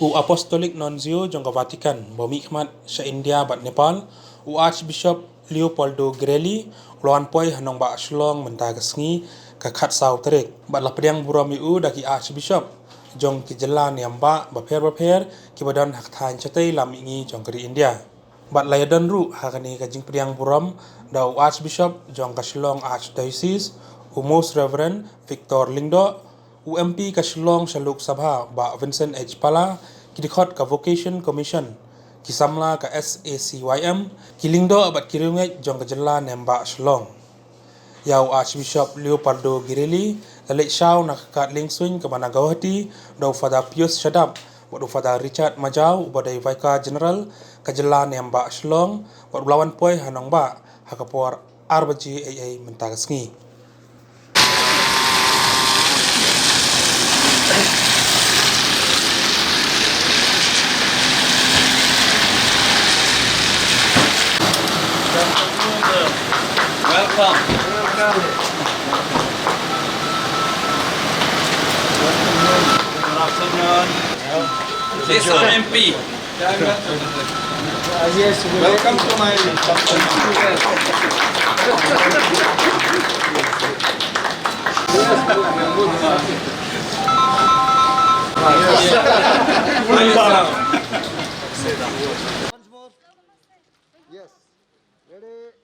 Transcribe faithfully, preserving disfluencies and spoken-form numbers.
U Apostolic Nuncio jong ka Vatican ba mihkhmat sha India bad Nepal, u Archbishop Leopoldo Girelli, u la wan poi ha nongbah Shillong mynta ka sngi, ka khatsaw tarik. Bad la pdiang burom ïa u da ki Archbishop jong ki jylla niam bah bapher bapher kiba don ha ka thaiñ shatei lam mihngi jong ka ri India. Bad la ïadon ruh ha kane ka jingpdiang burom da u Archbishop jong ka Shillong Archdiocese, u Most Reverend Victor Lyngdoh, u M P ka Shillong sha Lok Sabha, Bah Vincent H Pala, ki dkhot ka Vocation Commission, ki samla ka S A C Y M, ki lyngdoh bad ki riewngeit jong ka jylla niam bah Shillong. Ïa u Archbishop Leopoldo Girelli la leit shaw na ka kad liengsuiñ kaba na Guwahati da u Father Pius Shadap bad u Father Richard Majaw uba dei Vicar General ka jylla niam bah Shillong, bad u la wan poi ha nongbah ha ka por ar baje eiei mynta ka sngi. Welcome. Good afternoon. This is M P. Welcome to my Yes. Ready?